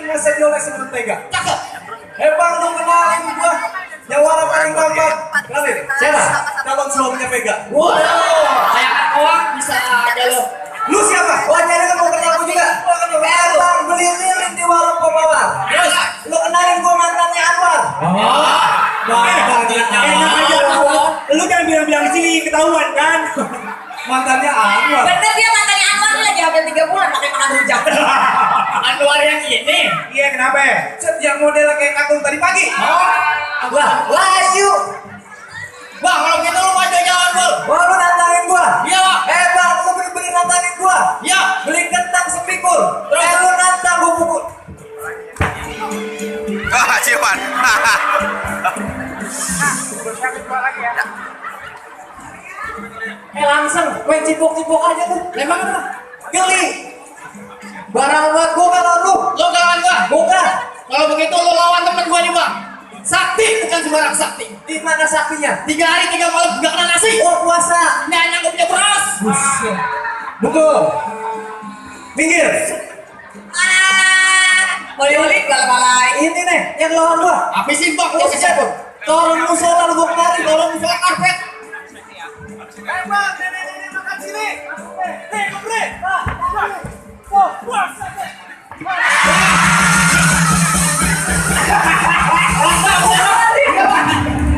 ngasih dioleh sama mentega. Cakep. Bang, lu kenalin gua. Yang warna paling gampang. Kenalin. Siapa? Calon suaminya Vega. Wow. Kayak kawan bisa aja lo. Lu siapa? Wah, jadi kan mau kenal aku juga. Bang, beli lilin di warung Pemawar. Terus Lu kenalin gua mantannya Anwar. Mantannya Enak aja lu jangan bilang-bilang di sini ketahuan kan. Mantannya Anwar. Bener dia mantannya Anwar lagi hamil 3 bulan pakai makan rujak. Anwar yang ini. Iya kenapa? Set yang model kayak kakung tadi pagi. Wah, laju. Bang, kalau gitu lu maju jalan bol. Wah, lu nantangin gua. Iya bang. Bang, lu beli nantangin gua. Iya. Beli kentang sepikul. Lu nantang gua bubur. Ah, ciuman. Langsung, main cipok-cipok aja tuh. Memang apa? Geli. Barang buat gua kalau lu. Lo lawan gua. Bukan. Kalau begitu lo lawan temen gua nih bang. Sakti bukan sembarang sakti. Di mana saktinya? 3 hari 3 malam gak kena nasi. Oh, puasa. Ini hanya gak punya beras. Betul. Minggir. Boleh-boleh balai-balai. Ini nih, yang lawan gua. Apa sih bang? Lo siapa? Tolong musola lu gua kemari. Tolong misalnya karpet. Bang, nenek makan sini.